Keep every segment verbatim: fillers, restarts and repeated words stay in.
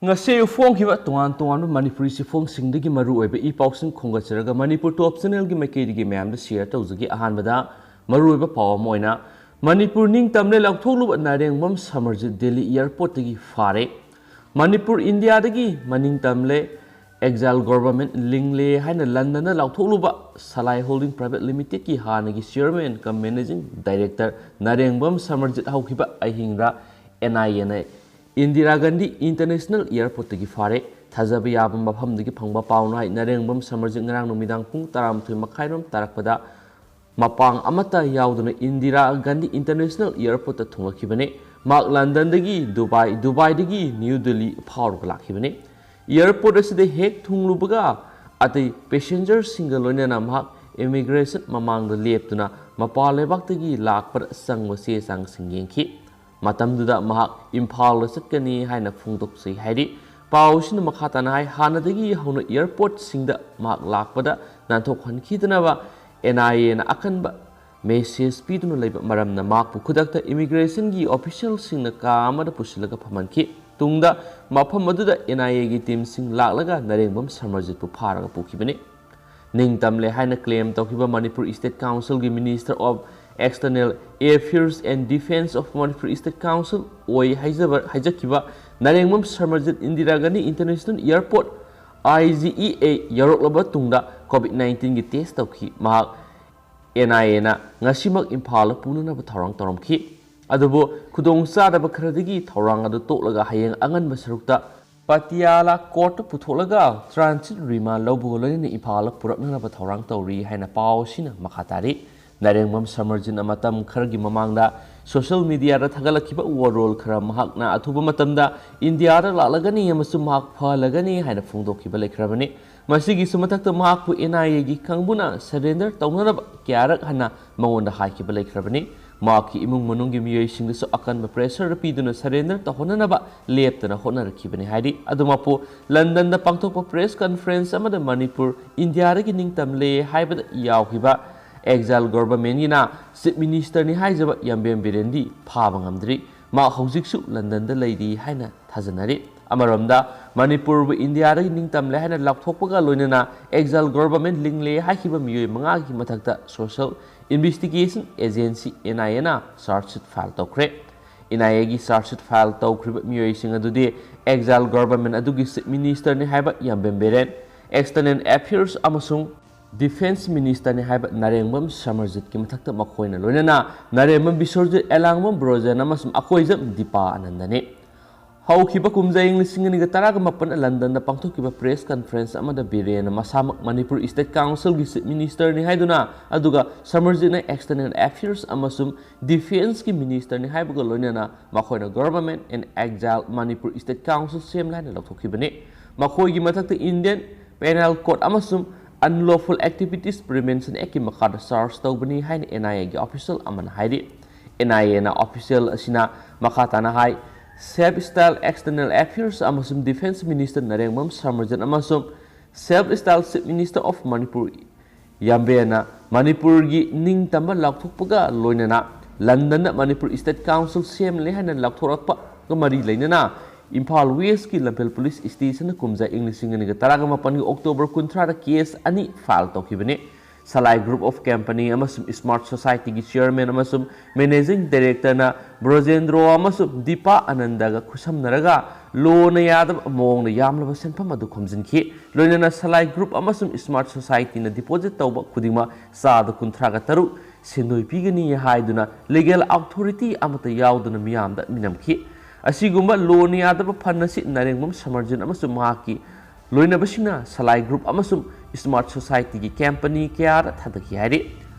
ꯉꯁꯤ ꯑꯌꯨꯛ ꯐꯣꯡꯈꯤꯕ ꯇꯣꯉꯥꯟ ꯇꯣꯉꯥꯟꯕ ꯃꯅꯤꯄꯨꯔꯤ ꯆꯦꯐꯣꯡꯁꯤꯡꯗꯒꯤ ꯃꯔꯨꯑꯣꯏꯕ ꯏ ꯄꯥꯎꯁꯤꯡ ꯈꯣꯝꯒꯠꯆꯔꯒ ꯃꯅꯤꯄꯨꯔ ꯇꯣꯞ ꯆꯦꯅꯦꯜꯒꯤ ꯃꯥꯏꯀꯩꯗꯒꯤ ꯃꯌꯥꯝꯗ ꯁꯤꯌꯔ ꯇꯧꯖꯒꯦ꯫ ꯑꯍꯥꯟꯕꯗ ꯃꯔꯨꯑꯣꯏꯕ ꯄꯥꯎ ꯑꯃ ꯑꯣꯏꯅ ꯃꯅꯤꯄꯨꯔ ꯅꯤꯡꯇꯝꯂꯦ ꯂꯥꯎꯊꯣꯛꯂꯨꯕ ꯅꯥꯔꯦꯡꯕꯝ ꯁꯃꯔꯖꯤꯠ ꯗꯦꯜꯂꯤ ꯑꯦꯌꯔꯄꯣꯔꯠꯇꯒꯤ ꯐꯥꯔꯦ꯫ ꯃꯅꯤꯄꯨꯔ ꯏꯟꯗꯤꯌꯥꯗꯒꯤ ꯃꯅꯤꯡ ꯇꯝꯂꯦ, ꯑꯦꯛꯖꯥꯏꯜ ꯒꯣꯚꯔꯟꯃꯦꯟꯠ ꯂꯤꯡꯂꯦ ꯍꯥꯏꯅ ꯂꯟꯗꯟꯗ ꯂꯥꯎꯊꯣꯛꯂꯨꯕ ꯁꯂꯥꯏ ꯍꯣꯜꯗꯤꯡ ꯄ꯭ꯔꯥꯏꯚꯦꯠ ꯂꯤꯃꯤꯇꯦꯗꯀꯤ ꯍꯥꯟꯅꯒꯤ ꯆꯤꯌꯔꯃꯦꯟ ꯀꯝ ꯃꯦꯅꯦꯖꯤꯡ ꯗꯥꯏꯔꯦꯛꯇꯔ ꯅꯥꯔꯦꯡꯕꯝ ꯁꯃꯔꯖꯤꯠ ꯍꯧꯈꯤꯕ ꯑꯍꯤꯡꯗ ꯑꯦꯟ ꯑꯥꯏ ꯑꯦꯅ ꯏꯟꯗꯤꯔꯥ ꯒꯥꯟꯙꯤ ꯏꯟꯇꯔꯅꯦꯁꯅꯦꯜ ꯑꯦꯌꯔꯄꯣꯔꯠꯇꯒꯤ ꯐꯥꯔꯦ꯫ ꯊꯥꯖꯕ ꯌꯥꯕ ꯃꯐꯝꯗꯒꯤ ꯐꯪꯕ ꯄꯥꯎꯅ ꯍꯥꯏ, ꯅꯥꯔꯦꯡꯕꯝ ꯁꯃꯔꯖꯤꯠ ꯉꯔꯥꯡ ꯅꯨꯃꯤꯗꯥꯡ ꯄꯨꯡ ꯇꯔꯥꯃꯥꯊꯣꯏ ꯃꯈꯥꯏꯔꯣꯝ ꯇꯥꯔꯛꯄꯗ ꯃꯄꯥꯡ ꯑꯃꯠꯇ ꯌꯥꯎꯗꯅ ꯏꯟꯗꯤꯔꯥ ꯒꯥꯟꯙꯤ ꯏꯟꯇꯔꯅꯦꯁꯅꯦꯜ ꯑꯦꯌꯔꯄꯣꯔꯠꯇ ꯊꯨꯡꯂꯛꯈꯤꯕꯅꯤ꯫ ꯃꯍꯥꯛ ꯂꯟꯗꯟꯗꯒꯤ ꯗꯨꯕꯥꯏ, ꯗꯨꯕꯥꯏꯗꯒꯤ ꯅ꯭ꯌꯨ ꯗꯤꯜꯂꯤ ꯐꯥꯎꯔꯒ ꯂꯥꯛꯈꯤꯕꯅꯤ꯫ ꯑꯦꯌꯔꯄꯣꯔꯠ ꯑꯁꯤꯗ ꯍꯦꯛ ꯊꯨꯡꯂꯨꯕꯒ ꯑꯇꯩ ꯄꯦꯁꯦꯟꯖꯔꯁꯤꯡꯒ ꯂꯣꯏꯅꯅ ꯃꯍꯥꯛ ꯏꯃꯤꯒ꯭ꯔꯦꯁꯟ ꯃꯃꯥꯡꯗ ꯂꯦꯞꯇꯨꯅ ꯃꯄꯥꯟ ꯂꯩꯕꯥꯛꯇꯒꯤ ꯂꯥꯛꯄꯗ ꯆꯪꯕ ꯆꯦ ꯆꯥꯡꯁꯤꯡ ꯌꯦꯡꯈꯤ꯫ ꯃꯇꯝꯗꯨꯗ ꯃꯍꯥꯛ ꯏꯝꯐꯥꯜꯗ ꯆꯠꯀꯅꯤ ꯍꯥꯏꯅ ꯐꯣꯡꯗꯣꯛꯆꯩ ꯍꯥꯏꯔꯤ꯫ ꯄꯥꯎ ꯑꯁꯤꯅ ꯃꯈꯥ ꯇꯥꯅ ꯍꯥꯏ, ꯍꯥꯟꯅꯗꯒꯤ ꯍꯧꯅ ꯑꯦꯌꯔꯄꯣꯔꯠꯁꯤꯡꯗ ꯃꯍꯥꯛ ꯂꯥꯛꯄꯗ ꯅꯥꯟꯊꯣꯛꯍꯟꯈꯤꯗꯅꯕ ꯑꯦꯟ ꯑꯥꯏ ꯑꯦꯅ ꯑꯀꯟꯕ ꯃꯦꯁꯦꯖ ꯄꯤꯗꯨꯅ ꯂꯩꯕ ꯃꯔꯝꯅ ꯃꯍꯥꯛꯄꯨ ꯈꯨꯗꯛꯇ ꯏꯃꯤꯒ꯭ꯔꯦꯁꯟꯒꯤ ꯑꯣꯐꯤꯁꯤꯌꯦꯜꯁꯤꯡꯅ ꯀꯥ ꯑꯃꯗ ꯄꯨꯁꯤꯜꯂꯒ ꯐꯝꯍꯟꯈꯤ꯫ ꯇꯨꯡꯗ ꯃꯐꯝ ꯑꯗꯨꯗ ꯑꯦꯟ ꯑꯥꯏ ꯑꯦꯒꯤ ꯇꯤꯝꯁꯤꯡ ꯂꯥꯛꯂꯒ ꯅꯥꯔꯦꯡꯕꯝ ꯁꯃꯔꯖꯤꯠꯄꯨ ꯐꯥꯔꯒ ꯄꯨꯈꯤꯕꯅꯤ꯫ ꯅꯤꯡꯇꯝꯂꯦ ꯍꯥꯏꯅ ꯀ꯭ꯂꯦꯝ ꯇꯧꯈꯤꯕ ꯃꯅꯤꯄꯨꯔ ꯏꯁꯇꯦꯠ ꯀꯥꯎꯟꯁꯤꯜꯒꯤ minister of external affairs and defence of Manipur state council ꯑꯣꯏ ꯍꯥꯏꯖꯕ, ꯍꯥꯏꯖꯈꯤꯕ Narengbam Samarjit Indira Gandhi international airport, I G I A, ꯌꯧꯔꯛꯂꯕ ꯇꯨꯡꯗ ꯀꯣꯚꯤꯗ ꯅꯥꯏꯟꯇꯤꯟꯒꯤ ꯇꯦꯁ ꯇꯧꯈꯤ꯫ ꯃꯍꯥꯛ ꯑꯦꯟ ꯑꯥꯏ ꯑꯦꯅ ꯉꯁꯤꯃꯛ ꯏꯝꯐꯥꯜꯗ ꯄꯨꯅꯅꯕ ꯊꯧꯔꯥꯡ ꯇꯧꯔꯝꯈꯤ꯫ ꯑꯗꯨꯕꯨ ꯈꯨꯗꯣꯡꯆꯥꯗꯕ ꯈꯔꯗꯒꯤ ꯊꯧꯔꯥꯡ ꯑꯗꯨ ꯇꯣꯛꯂꯒ ꯍꯌꯦꯡ ꯑꯉꯟꯕ ꯁꯔꯨꯛꯇ ꯄꯇꯤꯌꯥꯂꯥ ꯀꯣꯔꯠꯇ ꯄꯨꯊꯣꯛꯂꯒ ꯇ꯭ꯔꯥꯟꯁꯤꯠ ꯔꯤꯃꯥꯟ ꯂꯧꯕꯒ ꯂꯣꯏꯅꯅ ꯏꯝꯐꯥꯜꯗ ꯄꯨꯔꯛꯅꯅꯕ ꯊꯧꯔꯥꯡ ꯇꯧꯔꯤ ꯍꯥꯏꯅ ꯄꯥꯎ ꯑꯁꯤꯅ ꯃꯈꯥ ꯇꯥꯔꯤ꯫ ꯅꯥꯔꯦꯡꯕꯝ ꯁꯃꯔꯖꯤꯠꯅ ꯃꯇꯝ ꯈꯔꯒꯤ ꯃꯃꯥꯡꯗ ꯁꯣꯁꯤꯌꯦꯜ ꯃꯤꯗꯤꯌꯥꯗ ꯊꯥꯒꯠꯂꯛꯈꯤꯕ ꯋꯥꯔꯣꯜ ꯈꯔ, ꯃꯍꯥꯛꯅ ꯑꯊꯨꯕ ꯃꯇꯝꯗ ꯏꯟꯗꯤꯌꯥꯗ ꯂꯥꯛꯂꯒꯅꯤ ꯑꯃꯁꯨꯡ ꯃꯍꯥꯛ ꯐꯍꯜꯂꯒꯅꯤ ꯍꯥꯏꯅ ꯐꯣꯡꯗꯣꯛꯈꯤꯕ ꯂꯩꯈ꯭ꯔꯕꯅꯤ꯫ ꯃꯁꯤꯒꯤꯁꯨ ꯃꯊꯛꯇ ꯃꯍꯥꯛꯄꯨ ꯑꯦꯟ ꯑꯥꯏ ꯑꯦꯒꯤ ꯀꯥꯡꯕꯨꯅ ꯁꯔꯦꯟꯗꯔ ꯇꯧꯅꯅꯕ ꯀꯌꯥꯔꯛ ꯍꯟꯅ ꯃꯉꯣꯟꯗ ꯍꯥꯏꯈꯤꯕ ꯂꯩꯈ꯭ꯔꯕꯅꯤ꯫ ꯃꯍꯥꯛꯀꯤ ꯏꯃꯨꯡ ꯃꯅꯨꯡꯒꯤ ꯃꯤꯑꯣꯏꯁꯤꯡꯗꯁꯨ ꯑꯀꯟꯕ ꯄ꯭ꯔꯦꯁꯔ ꯄꯤꯗꯨꯅ ꯁꯔꯦꯟꯗꯔ ꯇꯧꯍꯟꯅꯅꯕ ꯂꯦꯞꯇꯅ ꯍꯣꯠꯅꯔꯛꯈꯤꯕꯅꯤ ꯍꯥꯏꯔꯤ꯫ ꯑꯗꯨꯃꯛꯄꯨ ꯂꯟꯗꯟꯗ ꯄꯥꯡꯊꯣꯛꯄ ꯄ꯭ꯔꯦꯁ ꯀꯟꯐꯔꯦꯟꯁ ꯑꯃꯗ ꯃꯅꯤꯄꯨꯔ ꯏꯟꯗꯤꯌꯥꯗꯒꯤ ꯅꯤꯡꯇꯝꯂꯦ ꯍꯥꯏꯕꯗ ꯌꯥꯎꯈꯤꯕ ꯑꯦꯛꯖꯥꯏꯜ ꯒꯣꯚꯔꯟꯃꯦꯟꯠꯀꯤꯅ ꯆꯤꯐ ꯃꯤꯅꯤꯁꯇꯔꯅꯤ ꯍꯥꯏꯖꯕ ꯌꯥꯝꯕꯦꯝ ꯕꯤꯔꯦꯟꯗꯤ ꯐꯥꯕ ꯉꯝꯗ꯭ꯔꯤ꯫ ꯃꯍꯥꯛ ꯍꯧꯖꯤꯛꯁꯨ ꯂꯟꯗꯟꯗ ꯂꯩꯔꯤ ꯍꯥꯏꯅ ꯊꯥꯖꯅꯔꯤ꯫ ꯑꯃꯔꯣꯝꯗ, ꯃꯅꯤꯄꯨꯔꯕꯨ ꯏꯟꯗꯤꯌꯥꯗꯒꯤ ꯅꯤꯡꯇꯝꯂꯦ ꯍꯥꯏꯅ ꯂꯥꯎꯊꯣꯛꯄꯒ ꯂꯣꯏꯅꯅ exile government ꯂꯤꯡꯂꯦ ꯍꯥꯏꯈꯤꯕ ꯃꯤꯑꯣꯏ ꯃꯉꯥꯒꯤ ꯃꯊꯛꯇ Special Investigation Agency, N I A ꯅ charge sheet file ꯇꯧꯈ꯭ꯔꯦ꯫ N I A ꯒꯤ charge sheet file ꯇꯧꯈ꯭ꯔꯤꯕ ꯃꯤꯑꯣꯏꯁꯤꯡ ꯑꯗꯨꯗꯤ exile government ꯑꯗꯨꯒꯤ Chief Minister ꯅꯤ ꯍꯥꯏꯕ ꯌꯥꯝꯕꯦꯝ ꯕꯤꯔꯦꯟ, External Affairs ꯑꯃꯁꯨꯡ Defence Minister ꯅꯤ ꯍꯥꯏꯕ ꯅꯔꯦꯡꯕꯝ ꯁꯃꯔꯖꯤꯠꯀꯤ ꯃꯊꯛꯇ ꯃꯈꯣꯏꯅ ꯂꯣꯏꯅꯅ ꯅꯔꯦꯡꯕꯝ ꯕꯤꯁ꯭ꯋꯖꯤꯠ, ꯑꯦꯂꯥꯡꯕꯝ ꯕ꯭ꯔꯣꯖꯦꯟ ꯑꯃꯁꯨꯡ ꯑꯀꯣꯏꯖꯝ ꯗꯤꯄꯥ ꯑꯅꯟꯗꯅꯤ꯫ ꯍꯧꯈꯤꯕ ꯀꯨꯝꯖꯥ ꯏꯪ ꯂꯤꯁꯤꯡ ꯑꯅꯤꯒ ꯇꯔꯥꯒ ꯃꯥꯄꯟ ꯂꯟꯗꯟꯗ ꯄꯥꯡꯊꯣꯛꯈꯤꯕ press conference ꯑꯃꯗ ꯕꯤꯔꯦꯟꯅ ꯃꯁꯥꯃꯛ ꯃꯅꯤꯄꯨꯔ State Council ꯒꯤ Chief Minister ꯅꯤ ꯍꯥꯏꯗꯨꯅ, ꯑꯗꯨꯒ ꯁꯃꯔꯖꯤꯠꯅ External Affairs ꯑꯃꯁꯨꯡ Defence ꯀꯤ Minister ꯅꯤ ꯍꯥꯏꯕꯒ ꯂꯣꯏꯅꯅ ꯃꯈꯣꯏꯅ Government in Exile Manipur State Council ꯁꯦꯝꯂꯦ ꯍꯥꯏꯅ ꯂꯧꯊꯣꯛꯈꯤꯕꯅꯤ꯫ ꯃꯈꯣꯏꯒꯤ ꯃꯊꯛꯇ Indian Penal Code ꯑꯃꯁꯨꯡ Unlawful Activities Prevention Act ꯀꯤ ꯃꯈꯥꯗ charge ꯇꯧꯕꯅꯤ ꯍꯥꯏꯅ N I A ꯒꯤ official ꯑꯃꯅ ꯍꯥꯏꯔꯤ꯫ N I A ꯅ official ꯑꯁꯤꯅ ꯃꯈꯥ ꯇꯥꯅ ꯍꯥꯏ, Self Styled External Affairs ꯑꯃꯁꯨꯡ Defence Minister ꯅꯔꯦꯡꯕꯝ ꯁꯃꯔꯖꯤꯠ ꯑꯃꯁꯨꯡ Self Styled Chief Minister of Manipur ꯌꯥꯝꯕꯦꯝꯅ ꯃꯅꯤꯄꯨꯔꯒꯤ ꯅꯤꯡꯇꯝꯕ ꯂꯥꯎꯊꯣꯛꯄꯒ ꯂꯣꯏꯅꯅ ꯂꯟꯗꯟꯗ ꯃꯅꯤꯄꯨꯔ State Council ꯁꯦꯝꯂꯦ ꯍꯥꯏꯅ ꯂꯥꯎꯊꯣꯔꯛꯄꯒ ꯃꯔꯤ ꯂꯩꯅꯅ ꯏꯝꯐꯥꯜ West ꯀꯤ ꯂꯝꯐꯦꯜ police station ꯅ ꯀꯨꯝꯖꯥ ꯏꯪ ꯂꯤꯁꯤꯡ ꯑꯅꯤꯒ ꯇꯔꯥꯒ ꯃꯥꯄꯟꯒꯤ October ꯀꯨꯟꯊ꯭ꯔꯥꯗ case ꯑꯅꯤ file ꯇꯧꯈꯤꯕꯅꯤ꯫ Salai Group of Company ꯑꯃꯁꯨꯡ Smart Society ꯒꯤ chairman ꯑꯃꯁꯨꯡ managing director ꯅ ꯕ꯭ꯔꯣꯖꯦꯟꯗ꯭ꯔꯣ ꯑꯃꯁꯨꯡ ꯗꯤꯄꯥ ꯑꯅꯟꯗꯒ ꯈꯨꯠꯁꯝꯅꯔꯒ ꯂꯣꯅ ꯌꯥꯗꯕ ꯃꯑꯣꯡꯗ ꯌꯥꯝꯂꯕ ꯁꯦꯟꯐꯝ ꯑꯗꯨ ꯈꯣꯝꯖꯤꯟꯈꯤ꯫ ꯂꯣꯏꯅꯅ Salai Group ꯑꯃꯁꯨꯡ Smart Society ꯅ deposit ꯇꯧꯕ ꯈꯨꯗꯤꯡꯃꯛ ꯆꯥꯗ ꯀꯨꯟꯊ꯭ꯔꯥꯒ ꯇꯔꯨꯛ ꯁꯦꯟꯗꯣꯏ ꯄꯤꯒꯅꯤ ꯍꯥꯏꯗꯨꯅ legal authority ꯑꯃꯠꯇ ꯌꯥꯎꯗꯅ ꯃꯤꯌꯥꯝꯗ ꯃꯤꯅꯝꯈꯤ꯫ ꯑꯁꯤꯒꯨꯝꯕ ꯂꯣꯅ ꯌꯥꯗꯕ fund ꯑꯁꯤ ꯅꯔꯦꯡꯕꯝ ꯁꯃꯔꯖꯤꯠ ꯑꯃꯁꯨꯡ ꯃꯍꯥꯛꯀꯤ ꯂꯣꯏꯅꯕꯁꯤꯡꯅ Salai Group ꯑꯃꯁꯨꯡ Smart Society ꯒꯤ company ꯀꯌꯥꯗ ꯊꯥꯗꯈꯤ ꯍꯥꯏꯔꯤ꯫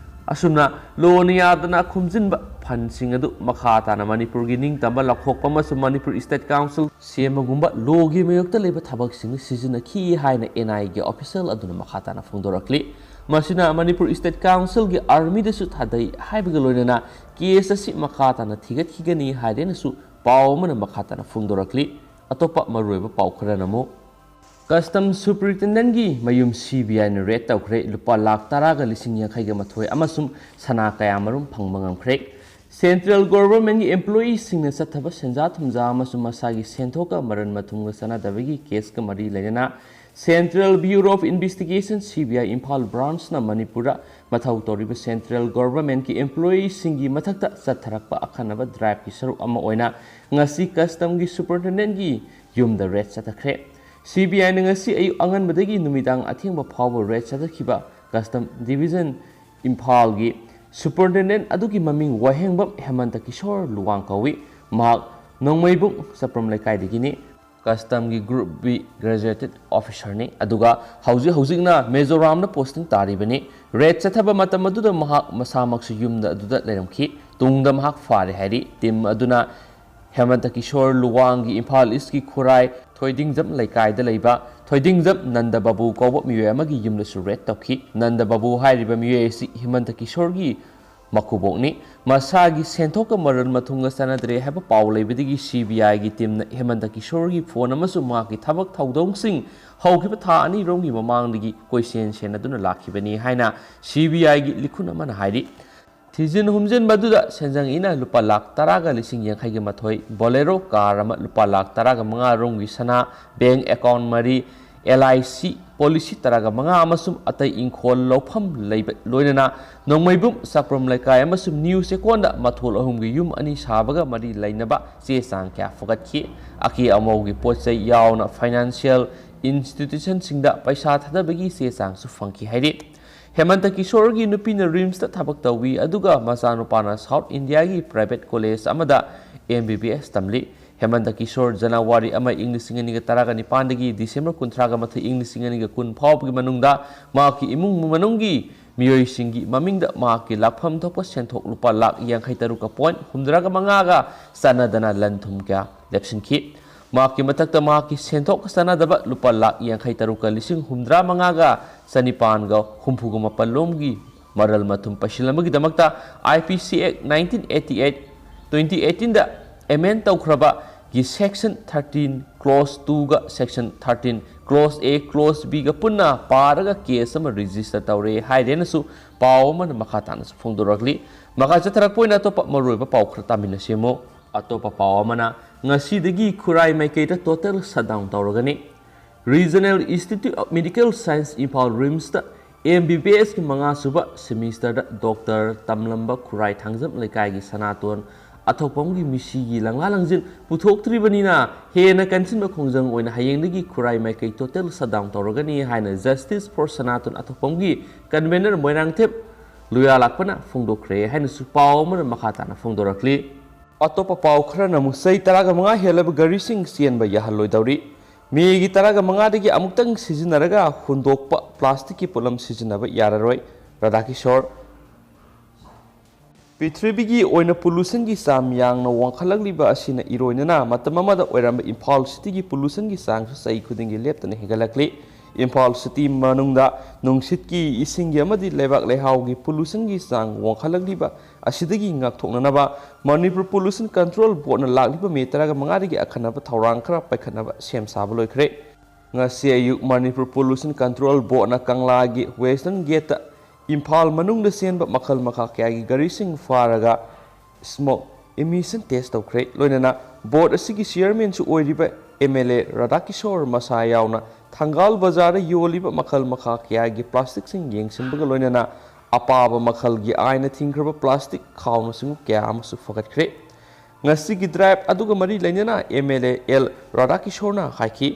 ꯑꯁꯨꯝꯅ ꯂꯣꯅ ꯌꯥꯗꯅ ꯈꯣꯝꯖꯤꯟꯕ fund ꯁꯤꯡ ꯑꯗꯨ ꯃꯈꯥ ꯇꯥꯅ ꯃꯅꯤꯄꯨꯔꯒꯤ ꯅꯤꯡꯇꯝꯕ ꯂꯥꯎꯊꯣꯛꯄ ꯑꯃꯁꯨꯡ ꯃꯅꯤꯄꯨꯔ State Council ꯁꯦꯝꯕꯒꯨꯝꯕ ꯂꯣꯒꯤ ꯃꯥꯌꯣꯛꯇ ꯂꯩꯕ ꯊꯕꯛꯁꯤꯡꯗ ꯁꯤꯖꯤꯟꯅꯈꯤ ꯍꯥꯏꯅ N I A ꯒꯤ official ꯑꯗꯨꯅ ꯃꯈꯥ ꯇꯥꯅ ꯐꯣꯡꯗꯣꯔꯛꯂꯤ꯫ ꯃꯁꯤꯅ ꯃꯅꯤꯄꯨꯔ State Council ꯒꯤ army ꯗꯁꯨ ꯊꯥꯗꯩ ꯍꯥꯏꯕꯒ ꯂꯣꯏꯅꯅ case ꯑꯁꯤ ꯃꯈꯥ ꯇꯥꯅ ꯊꯤꯒꯠꯈꯤꯒꯅꯤ ꯍꯥꯏꯗꯨꯅꯁꯨ ꯄꯥꯎ ꯑꯃꯅ ꯃꯈꯥ ꯇꯥꯅ ꯐꯣꯡꯗꯣꯔꯛꯂꯤ꯫ ꯑꯇꯣꯞꯄ ꯃꯔꯨꯑꯣꯏꯕ ꯄꯥꯎ ꯈꯔꯅ ꯑꯃꯨꯛ, Customs Superintendent ꯒꯤ ꯃꯌꯨꯝ C B I ꯅ raid ꯇꯧꯈ꯭ꯔꯦ꯫ ꯂꯨꯄꯥ ꯂꯥꯈ ꯇꯔꯥꯒ ꯂꯤꯁꯤꯡ ꯌꯥꯡꯈꯩꯒ ꯃꯥꯊꯣꯏ ꯑꯃꯁꯨꯡ ꯁꯅꯥ ꯀꯌꯥꯃꯔꯨꯝ ꯐꯪꯕ ꯉꯝꯈ꯭ꯔꯦ꯫ Central Governmentꯀꯤ employeeꯁꯤꯡꯅ ꯆꯠꯊꯕ ꯁꯦꯟꯖꯥ ꯊꯨꯝꯖꯥ ꯑꯃꯁꯨꯡ ꯃꯁꯥꯒꯤ ꯁꯦꯟꯊꯣꯛꯀ ꯃꯔꯟ ꯃꯊꯨꯝꯒ ꯆꯥꯟꯅꯗꯕꯒꯤ caseꯀ ꯃꯔꯤ ꯂꯩꯅꯅ Central Bureau of Investigation, C B I, Imphal branchꯅ ꯃꯅꯤꯄꯨꯔꯗ ꯃꯊꯧ ꯇꯧꯔꯤꯕ Central Governmentꯀꯤ employeeꯁꯤꯡꯒꯤ ꯃꯊꯛꯇ ꯆꯠꯊꯔꯛꯄ ꯑꯈꯟꯅꯕ driveꯀꯤ ꯁꯔꯨꯛ ꯑꯃ ꯑꯣꯏꯅ ꯉꯁꯤ Customꯒꯤ Superintendentꯀꯤ ꯌꯨꯝꯗ raid ꯆꯠꯊꯈ꯭ꯔꯦ꯫ C B Iꯅ ꯉꯁꯤ ꯑꯌꯨꯛ ꯑꯉꯟꯕꯗꯒꯤ ꯅꯨꯃꯤꯗꯥꯡ ꯑꯊꯦꯡꯕ ꯐꯥꯎꯕ raid ꯆꯠꯊꯈꯤꯕ Custom Division ꯏꯝꯐꯥꯜꯒꯤ Superintendent ꯑꯗꯨꯒꯤ ꯃꯃꯤꯡ ꯋꯥꯍꯦꯡꯕꯝ ꯍꯦꯃꯟꯇ ꯀꯤꯁꯣꯔ ꯂꯨꯋꯥꯡ ꯀꯧꯏ꯫ ꯃꯍꯥꯛ ꯅꯣꯡꯃꯩꯕꯨꯡ ꯆꯄ꯭ꯔꯝ ꯂꯩꯀꯥꯏꯗꯒꯤꯅꯤ꯫ Customꯒꯤ Group B graduated officerꯅꯤ, ꯑꯗꯨꯒ ꯍꯧꯖꯤꯛ ꯍꯧꯖꯤꯛꯅ ꯃꯤꯖꯣꯔꯥꯝꯗ posting ꯇꯥꯔꯤꯕꯅꯤ꯫ Raid ꯆꯠꯊꯕ ꯃꯇꯝ ꯑꯗꯨꯗ ꯃꯍꯥꯛ ꯃꯁꯥꯃꯛꯁꯨ ꯌꯨꯝꯗ ꯑꯗꯨꯗ ꯂꯩꯔꯝꯈꯤ꯫ ꯇꯨꯡꯗ ꯃꯍꯥꯛ ꯐꯥꯔꯦ ꯍꯥꯏꯔꯤ꯫ Team ꯑꯗꯨꯅ ꯍꯦꯃꯟꯇ ꯀꯤꯁꯣꯔ ꯂꯨꯋꯥꯡꯒꯤ ꯏꯝꯐꯥꯜ Eastꯀꯤ ꯈꯨꯔꯥꯏ ꯊꯣꯏꯗꯤꯡꯖꯝ ꯂꯩꯀꯥꯏꯗ ꯂꯩꯕ ꯊꯣꯏꯗꯤꯡꯖꯝ ꯅꯟꯗ ꯕꯥꯕꯨ ꯀꯧꯕ ꯃꯤꯑꯣꯏ ꯑꯃꯒꯤ ꯌꯨꯝꯗꯁꯨ raid ꯇꯧꯈꯤ꯫ ꯅꯟꯗ ꯕꯥꯕꯨ ꯍꯥꯏꯔꯤꯕ ꯃꯤꯑꯣꯏ ꯑꯁꯤ ꯍꯦꯃꯟꯇ ꯀꯤꯁꯣꯔꯒꯤ ꯃꯀꯨꯕꯣꯛꯅꯤ꯫ ꯃꯁꯥꯒꯤ ꯁꯦꯟꯊꯣꯛꯀ ꯃꯔꯟ ꯃꯊꯨꯝꯒ ꯆꯥꯟꯅꯗ꯭ꯔꯦ ꯍꯥꯏꯕ ꯄꯥꯎ ꯂꯩꯕꯗꯒꯤ C B Iꯒꯤ teamꯅ ꯍꯦꯃꯟꯇ ꯀꯤꯁꯣꯔꯒꯤ phone ꯑꯃꯁꯨꯡ ꯃꯍꯥꯛꯀꯤ ꯊꯕꯛ ꯊꯧꯗꯧꯁꯤꯡ ꯍꯧꯈꯤꯕ ꯊꯥ ꯑꯅꯤꯔꯣꯝꯒꯤ ꯃꯃꯥꯡꯗꯒꯤ ꯀꯣꯏꯁꯦꯟ ꯁꯦꯟꯅꯗꯨꯅ ꯂꯥꯛꯈꯤꯕꯅꯤ ꯍꯥꯏꯅ C B Iꯒꯤ ꯂꯤꯈꯨꯟ ꯑꯃꯅ ꯍꯥꯏꯔꯤ꯫ ꯊꯤꯖꯤꯟ ꯍꯨꯝꯖꯤꯟꯕꯗꯨꯗ ꯁꯦꯟꯖꯪ ꯏꯅ ꯂꯨꯄꯥ ꯂꯥꯈ ꯇꯔꯥꯒ ꯂꯤꯁꯤꯡ ꯌꯥꯡꯈꯩꯒ ꯃꯥꯊꯣꯏ, Bolero car ꯑꯃ ꯂꯨꯄꯥ ꯂꯥꯈ ꯇꯔꯥꯒ ꯃꯉꯥ ꯔꯣꯝꯒꯤ ꯁꯅꯥ, bank account ꯃꯔꯤ, L I C policy ꯇꯔꯥꯒ ꯃꯉꯥ ꯑꯃꯁꯨꯡ ꯑꯇꯩ ꯏꯪꯈꯣꯜ ꯂꯧꯐꯝ ꯂꯩꯕ ꯂꯣꯏꯅꯅ ꯅꯣꯡꯃꯩꯕꯨꯡ ꯆꯥꯛꯄ꯭ꯔꯝ ꯂꯩꯀꯥꯏ ꯑꯃꯁꯨꯡ ꯅ꯭ꯌꯨ ꯆꯦꯛꯀꯣꯟꯗ ꯃꯊꯣꯜ ꯑꯍꯨꯝꯒꯤ ꯌꯨꯝ ꯑꯅꯤ ꯁꯥꯕꯒ ꯃꯔꯤ ꯂꯩꯅꯕ ꯆꯦ ꯆꯥꯡ ꯀꯌꯥ ꯐꯒꯠꯈꯤ꯫ ꯑꯀꯦ ꯑꯃꯧꯒꯤ ꯄꯣꯠ ꯆꯩ ꯌꯥꯎꯅ financial institutionꯁꯤꯡꯗ ꯄꯩꯁꯥ ꯊꯥꯗꯕꯒꯤ ꯆꯦ ꯆꯥꯡꯁꯨ ꯐꯪꯈꯤ ꯍꯥꯏꯔꯤ꯫ ꯍꯦꯃꯟꯇ ꯀꯤꯁꯣꯔꯒꯤ ꯅꯨꯄꯤꯅ RIMSꯇ ꯊꯕꯛ ꯇꯧꯏ, ꯑꯗꯨꯒ ꯃꯆꯥꯅꯨꯄꯥꯅ South Indiaꯒꯤ private college ꯑꯃꯗ M B B S ꯇꯝꯂꯤ꯫ ꯍꯦꯃꯟꯇ Kishore January ꯑꯃ ꯏꯪ ꯂꯤꯁꯤꯡ ꯑꯅꯤꯒ ꯇꯔꯥꯒ ꯅꯤꯄꯥꯟꯗꯒꯤ December ꯀꯨꯟꯊ꯭ꯔꯥꯒ ꯃꯥꯊꯣꯏ ꯏꯪ ꯂꯤꯁꯤꯡ ꯑꯅꯤꯒ ꯀꯨꯟ ꯐꯥꯎꯕꯒꯤ ꯃꯅꯨꯡꯗ ꯃꯍꯥꯛꯀꯤ ꯏꯃꯨꯡ ꯃꯅꯨꯡꯒꯤ ꯃꯤꯑꯣꯏꯁꯤꯡꯒꯤ ꯃꯃꯤꯡꯗ ꯃꯍꯥꯛꯀꯤ ꯂꯥꯛꯐꯝ ꯊꯣꯛꯄ ꯁꯦꯟꯊꯣꯛ ꯂꯨꯄꯥ ꯂꯥꯈ ꯌꯥꯡꯈꯩ ꯇꯔꯨꯛꯀ point ꯍꯨꯝꯗ꯭ꯔꯥꯒ ꯃꯉꯥꯒ ꯆꯥꯟꯅꯗꯅ ꯂꯟ ꯊꯨꯝ ꯀꯌꯥ ꯂꯦꯞꯁꯤꯟꯈꯤ꯫ ꯃꯍꯥꯛꯀꯤ ꯃꯊꯛꯇ ꯃꯍꯥꯛꯀꯤ ꯁꯦꯟꯊꯣꯛ ꯆꯥꯟꯅꯗꯕ ꯂꯨꯄꯥ ꯂꯥꯈ ꯌꯥꯡꯈꯩ ꯇꯔꯨꯛꯀ ꯂꯤꯁꯤꯡ ꯍꯨꯝꯗ꯭ꯔꯥ ꯃꯉꯥꯒ ꯆꯅꯤꯄꯥꯟꯒ ꯍꯨꯝꯐꯨꯒ ꯃꯥꯄꯜ ꯂꯣꯝꯒꯤ ꯃꯔꯜ ꯃꯊꯨꯝ ꯄꯩꯁꯤꯜ ꯑꯃꯒꯤꯗꯃꯛꯇ I P C Act nineteen eighty eight, twenty eighteen the amend ꯇꯧꯈ꯭ꯔꯕ ꯒꯤ section thirteen clause two ꯒ section thirteen clause A clause B ꯒ ꯄꯨꯟꯅ ꯄꯥꯔꯒ case ꯑꯃ register ꯇꯧꯔꯦ ꯍꯥꯏꯔꯦꯅꯁꯨ ꯄꯥꯎ ꯑꯃꯅ ꯃꯈꯥ ꯇꯥꯅꯁꯨ ꯐꯣꯡꯗꯣꯔꯛꯂꯤ꯫ ꯃꯈꯥ ꯆꯠꯊꯔꯛꯄ ꯑꯣꯏꯅ ꯑꯇꯣꯞꯄ ꯃꯔꯨꯑꯣꯏꯕ ꯄꯥꯎ ꯈꯔ ꯇꯥꯃꯤꯟꯅꯁꯤ ꯑꯃꯨꯛ꯫ ꯑꯇꯣꯞꯄ ꯄꯥꯎ ꯑꯃꯅ, ꯉꯁꯤꯗꯒꯤ ꯈꯨꯔꯥꯏ ꯃꯥꯏꯀꯩꯗ total shutdown ꯇꯧꯔꯒꯅꯤ꯫ Regional Institute of Medical Science Imphal ꯔꯤꯝꯁꯇ M B B S ꯀꯤ ꯃꯉꯥ ꯁꯨꯕ semesterꯗ doctor ꯇꯝꯂꯝꯕ ꯈꯨꯔꯥꯏ ꯊꯥꯡꯖꯝ ꯂꯩꯀꯥꯏꯒꯤ ꯁꯅꯥꯇꯣꯟ ꯑꯊꯣꯛꯄꯝꯒꯤ ꯃꯤꯁꯤꯒꯤ ꯂꯪꯂꯥ ꯂꯪꯖꯤꯟ ꯄꯨꯊꯣꯛꯇ꯭ꯔꯤꯕꯅꯤꯅ ꯍꯦꯟꯅ ꯀꯟꯁꯤꯟꯕ ꯈꯣꯡꯖꯪ ꯑꯣꯏꯅ ꯍꯌꯦꯡꯗꯒꯤ ꯈꯨꯔꯥꯏ ꯃꯥꯏꯀꯩ total shutdown ꯇꯧꯔꯒꯅꯤ ꯍꯥꯏꯅ Justice for Sanaton ꯑꯊꯣꯛꯄꯝꯒꯤ convener Moirangthem ꯂꯨꯌꯥꯂꯥꯛꯄꯅ ꯐꯣꯡꯗꯣꯛꯈ꯭ꯔꯦ ꯍꯥꯏꯅꯁꯨ ꯄꯥꯎ ꯑꯃꯅ ꯃꯈꯥ ꯇꯥꯅ ꯐꯣꯡꯗꯣꯔꯛꯂꯤ꯫ ꯑꯇꯣꯞꯄ ꯄꯥꯎ ꯈꯔꯅ ꯑꯃꯨꯛ ꯆꯍꯤ ꯇꯔꯥꯒ ꯃꯉꯥ ꯍꯦꯜꯂꯕ ꯒꯥꯔꯤꯁꯤꯡ ꯆꯦꯟꯕ ꯌꯥꯍꯜꯂꯣꯏꯗꯧꯔꯤ꯫ ꯃꯦꯒꯤ ꯇꯔꯥꯒ ꯃꯉꯥꯗꯒꯤ ꯑꯃꯨꯛꯇꯪ ꯁꯤꯖꯤꯟꯅꯔꯒ ꯍꯨꯟꯗꯣꯛꯄ plasticꯀꯤ ꯄꯣꯠꯂꯝ ꯁꯤꯖꯤꯟꯅꯕ ꯌꯥꯔꯔꯣꯏ꯫ ꯔꯥꯙꯥꯀꯤꯁꯣꯔ꯫ ꯄ꯭ꯔꯤꯊꯤꯕꯤꯒꯤ ꯑꯣꯏꯅ pollutionꯒꯤ ꯆꯥꯡ ꯌꯥꯝꯅ ꯋꯥꯡꯈꯠꯂꯛꯂꯤꯕ ꯑꯁꯤꯅ ꯏꯔꯣꯏꯅꯅ ꯃꯇꯝ ꯑꯃꯗ ꯑꯣꯏꯔꯝꯕ ꯏꯝꯐꯥꯜ cityꯒꯤ pollutionꯒꯤ ꯆꯥꯡꯁꯨ ꯆꯍꯤ ꯈꯨꯗꯤꯡꯒꯤ ꯂꯦꯞꯇꯅ ꯍꯦꯟꯒꯠꯂꯛꯂꯤ꯫ ꯏꯝꯐꯥꯜ city ꯃꯅꯨꯡꯗ ꯅꯨꯡꯁꯤꯠꯀꯤ, ꯏꯁꯤꯡꯒꯤ ꯑꯃꯗꯤ ꯂꯩꯕꯥꯛ ꯂꯩꯍꯥꯎꯒꯤ pollutionꯒꯤ ꯆꯥꯡ ꯋꯥꯡꯈꯠꯂꯛꯂꯤꯕ ꯑꯁꯤꯗꯒꯤ ꯉꯥꯛꯊꯣꯛꯅꯅꯕ ꯃꯅꯤꯄꯨꯔ Pollution Control Boardꯅ ꯂꯥꯛꯂꯤꯕ ꯃꯦ ꯇꯔꯥꯒ ꯃꯉꯥꯗꯒꯤ ꯑꯈꯟꯅꯕ ꯊꯧꯔꯥꯡ ꯈꯔ ꯄꯥꯏꯈꯠꯅꯕ ꯁꯦꯝ ꯁꯥꯕ ꯂꯣꯏꯈ꯭ꯔꯦ꯫ ꯉꯁꯤ ꯑꯌꯨꯛ Manipur Pollution Control Boardꯅ ꯀꯪꯂꯥꯒꯤ western gateꯇ Imphal ꯃꯅꯨꯡꯗ ꯆꯦꯟꯕ ꯃꯈꯜ ꯃꯈꯥ ꯀꯌꯥꯒꯤ ꯒꯥꯔꯤꯁꯤꯡ ꯐꯥꯔꯒ smoke emission test ꯇꯧꯈ꯭ꯔꯦ꯫ ꯂꯣꯏꯅꯅ board ꯑꯁꯤꯒꯤ chairmanꯁꯨ ꯑꯣꯏꯔꯤꯕ M L A ꯔꯥꯙꯥꯀꯤꯁꯣꯔ ꯃꯁꯥ ꯌꯥꯎꯅ ꯊꯪꯒꯥꯜ ꯕꯖꯥꯔꯗ ꯌꯣꯜꯂꯤꯕ ꯃꯈꯜ ꯃꯈꯥ ꯀꯌꯥꯒꯤ plasticꯁꯤꯡ ꯌꯦꯡꯁꯤꯟꯕꯒ ꯂꯣꯏꯅꯅ ꯑꯄꯥꯕ ꯃꯈꯜꯒꯤ ꯑꯥꯏꯟꯅ ꯊꯤꯡꯈ꯭ꯔꯕ plastic ꯈꯥꯎꯅꯆꯤꯡꯕ ꯀꯌꯥ ꯑꯃꯁꯨ ꯐꯒꯠꯈ꯭ꯔꯦ꯫ ꯉꯁꯤꯒꯤ drive ꯑꯗꯨꯒ ꯃꯔꯤ ꯂꯩꯅꯅ M L A L ꯔꯥꯙꯥꯀꯤꯁꯣꯔꯅ ꯍꯥꯏꯈꯤ,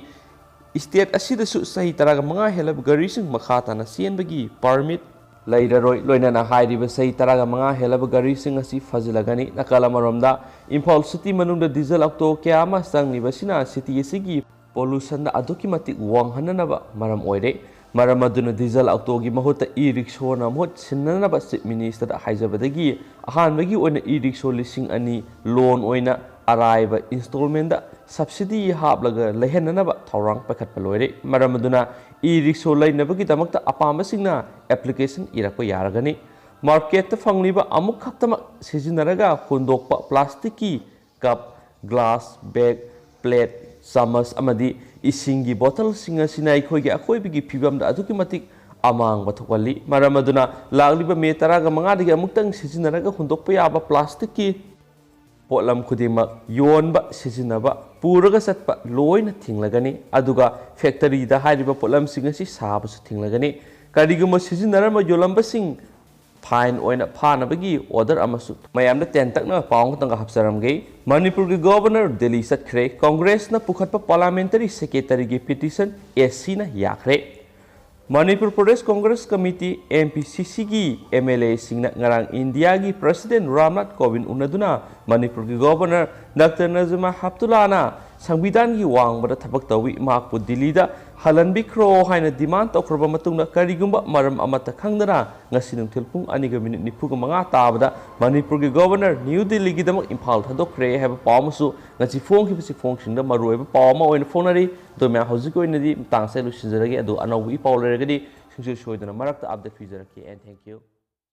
state ꯑꯁꯤꯗꯁꯨ ꯆꯍꯤ ꯇꯔꯥꯒ ꯃꯉꯥ ꯍꯦꯜꯂꯕ ꯒꯥꯔꯤꯁꯤꯡ ꯃꯈꯥ ꯇꯥꯅ ꯆꯦꯟꯕꯒꯤ permit ꯂꯩꯔꯔꯣꯏ꯫ ꯂꯣꯏꯅꯅ ꯍꯥꯏꯔꯤꯕ ꯆꯍꯤ ꯇꯔꯥꯒ ꯃꯉꯥ ꯍꯦꯜꯂꯕ ꯒꯥꯔꯤꯁꯤꯡ ꯑꯁꯤ ꯐꯥꯖꯤꯜꯂꯒꯅꯤ꯫ ꯅꯥꯀꯜ ꯑꯃꯔꯣꯝꯗ, ꯏꯝꯐꯥꯜ city ꯃꯅꯨꯡꯗ diesel auto ꯀꯌꯥ ꯑꯃ ꯆꯪꯂꯤꯕꯁꯤꯅ city ꯑꯁꯤꯒꯤ pollutionꯗ ꯑꯗꯨꯛꯀꯤ ꯃꯇꯤꯛ ꯋꯥꯡꯍꯟꯅꯅꯕ ꯃꯔꯝ ꯑꯣꯏꯔꯦ꯫ ꯃꯔꯝ ꯑꯗꯨꯅ diesel autoꯒꯤ ꯃꯍꯨꯠꯇ e-rickshawꯅ ꯃꯍꯨꯠ ꯁꯤꯟꯅꯅꯕ Chief Ministerꯗ ꯍꯥꯏꯖꯕꯗꯒꯤ ꯑꯍꯥꯟꯕꯒꯤ ꯑꯣꯏꯅ e-rickshaw ꯂꯤꯁꯤꯡ ꯑꯅꯤ loan ꯑꯣꯏꯅ ꯑꯔꯥꯏꯕ installmentꯗ subsidy ꯍꯥꯞꯂꯒ ꯂꯩꯍꯟꯅꯅꯕ ꯊꯧꯔꯥꯡ ꯄꯥꯏꯈꯠꯄ ꯂꯣꯏꯔꯦ꯫ ꯃꯔꯝ ꯑꯗꯨꯅ e-rickshaw ꯂꯩꯅꯕꯒꯤꯗꯃꯛꯇ ꯑꯄꯥꯝꯕꯁꯤꯡꯅ application ꯏꯔꯛꯄ ꯌꯥꯔꯒꯅꯤ꯫ Marketꯇ ꯐꯪꯂꯤꯕ ꯑꯃꯨꯛ ꯈꯛꯇꯃꯛ ꯁꯤꯖꯤꯟꯅꯔꯒ ꯍꯨꯟꯗꯣꯛꯄ plasticꯀꯤ cup, ꯒ꯭ꯂꯥꯁ, ꯕꯦꯒ, ꯄ꯭ꯂꯦꯠ, ꯆꯥꯃꯁ ꯑꯃꯗꯤ ꯏꯁꯤꯡꯒꯤ ꯕꯣꯇꯜꯁꯤꯡ ꯑꯁꯤꯅ ꯑꯩꯈꯣꯏꯒꯤ ꯑꯀꯣꯏꯕꯒꯤ ꯐꯤꯕꯝꯗ ꯑꯗꯨꯛꯀꯤ ꯃꯇꯤꯛ ꯑꯃꯥꯡꯕ ꯊꯣꯛꯍꯜꯂꯤ꯫ ꯃꯔꯝ ꯑꯗꯨꯅ ꯂꯥꯛꯂꯤꯕ ꯃꯦ ꯇꯔꯥꯒ ꯃꯉꯥꯗꯒꯤ ꯑꯃꯨꯛꯇꯪ ꯁꯤꯖꯤꯟꯅꯔꯒ ꯍꯨꯟꯗꯣꯛꯄ ꯌꯥꯕ ꯄ꯭ꯂꯥꯁꯇꯤꯛꯀꯤ ꯄꯣꯠꯂꯝ ꯈꯨꯗꯤꯡꯃꯛ ꯌꯣꯟꯕ, ꯁꯤꯖꯤꯟꯅꯕ, ꯄꯨꯔꯒ ꯆꯠꯄ ꯂꯣꯏꯅ ꯊꯤꯡꯂꯒꯅꯤ꯫ ꯑꯗꯨꯒ ꯐꯦꯛꯇꯔꯤꯗ ꯍꯥꯏꯔꯤꯕ ꯄꯣꯠꯂꯝꯁꯤꯡ ꯑꯁꯤ ꯁꯥꯕꯁꯨ ꯊꯤꯡꯂꯒꯅꯤ꯫ ꯀꯔꯤꯒꯨꯝꯕ ꯁꯤꯖꯤꯟꯅꯔꯝꯕ ꯌꯣꯜꯂꯝꯕꯁꯤꯡ ꯐꯥꯏꯟ ꯑꯣꯏꯅ ꯐꯥꯅꯕꯒꯤ ꯑꯣꯔꯗꯔ ꯑꯃꯁꯨ꯫ ꯃꯌꯥꯝꯗ ꯇꯦꯟꯇꯛꯅ ꯄꯥꯎ ꯑꯃꯈꯛꯇꯪꯒ ꯍꯥꯞꯆꯔꯝꯒꯦ꯫ ꯃꯅꯤꯄꯨꯔꯒꯤ ꯒꯣꯚꯔꯅꯔ ꯗꯦꯜꯂꯤ ꯆꯠꯈ꯭ꯔꯦ꯫ ꯀꯣꯡꯒ꯭ꯔꯦꯁꯅ ꯄꯨꯈꯠꯄ ꯄꯥꯔꯂꯤꯌꯥꯃꯦꯟꯇꯔꯤ ꯁꯦꯀ꯭ꯔꯦꯇꯔꯤꯒꯤ ꯄꯤꯇꯤꯁꯟ ꯑꯦꯁ ꯁꯤꯅ ꯌꯥꯈ꯭ꯔꯦ꯫ Manipur Pradesh congress committee, M P C ꯁꯤꯒꯤ ꯑꯦꯝ ꯑꯦꯜ ꯑꯦꯁꯤꯡꯅ ꯉꯔꯥꯡ ꯏꯟꯗꯤꯌꯥꯒꯤ ꯄ꯭ꯔꯁꯤꯗꯦꯟ ꯔꯥꯝꯅꯥꯊ ꯀꯣꯕꯤꯟ ꯎꯅꯗꯨꯅ ꯃꯅꯤꯄꯨꯔꯒꯤ ꯒꯣꯚꯔꯅꯔ ꯗꯥꯛꯇꯔ ꯅꯖꯃꯥ ꯍꯦꯞꯇꯨꯂꯥꯅ ꯁꯪꯕꯤꯙꯥꯟꯒꯤ ꯋꯥꯡꯃꯗ ꯊꯕꯛ ꯇꯧꯏ, ꯃꯍꯥꯛꯄꯨ ꯗꯤꯜꯂꯤꯗ ꯍꯜꯍꯟꯕꯤꯈ꯭ꯔꯣ ꯍꯥꯏꯅ ꯗꯤꯃꯥꯟ ꯇꯧꯈ꯭ꯔꯕ ꯃꯇꯨꯡꯗ, ꯀꯔꯤꯒꯨꯝꯕ ꯃꯔꯝ ꯑꯃꯠꯇ ꯈꯪꯗꯅ ꯉꯁꯤ ꯅꯨꯡꯊꯤꯜ ꯄꯨꯡ ꯑꯅꯤꯒ ꯃꯤꯅꯤꯠ ꯅꯤꯐꯨꯒ ꯃꯉꯥ ꯇꯥꯕꯗ ꯃꯅꯤꯄꯨꯔꯒꯤ ꯒꯣꯚꯔꯅꯔ ꯅ꯭ꯌꯨ ꯗꯤꯜꯂꯤꯒꯤꯗꯃꯛ ꯏꯝꯐꯥꯜ ꯊꯥꯗꯣꯛꯈ꯭ꯔꯦ ꯍꯥꯏꯕ ꯄꯥꯎ ꯑꯃꯁꯨ ꯉꯁꯤ ꯐꯣꯡꯈꯤꯕ ꯆꯦꯐꯣꯡꯁꯤꯡꯗ ꯃꯔꯨꯑꯣꯏꯕ ꯄꯥꯎ ꯑꯃ ꯑꯣꯏꯅ ꯐꯣꯡꯅꯔꯤ꯫ ꯑꯗꯣ ꯃꯌꯥꯝ, ꯍꯧꯖꯤꯛꯀꯤ ꯑꯣꯏꯅꯗꯤ ꯃꯇꯥꯡ ꯑꯁꯤꯗ ꯂꯣꯏꯁꯤꯟꯖꯔꯒꯦ꯫ ꯑꯗꯣ ꯑꯅꯧꯕ ꯏ ꯄꯥꯎ ꯂꯩꯔꯒꯗꯤ ꯁꯨꯡꯁꯣꯏ ꯁꯣꯏꯗꯅ ꯃꯔꯛꯇ ꯑꯞꯗꯦꯠ ꯄꯤꯖꯔꯛꯀꯦ꯫ And thank you.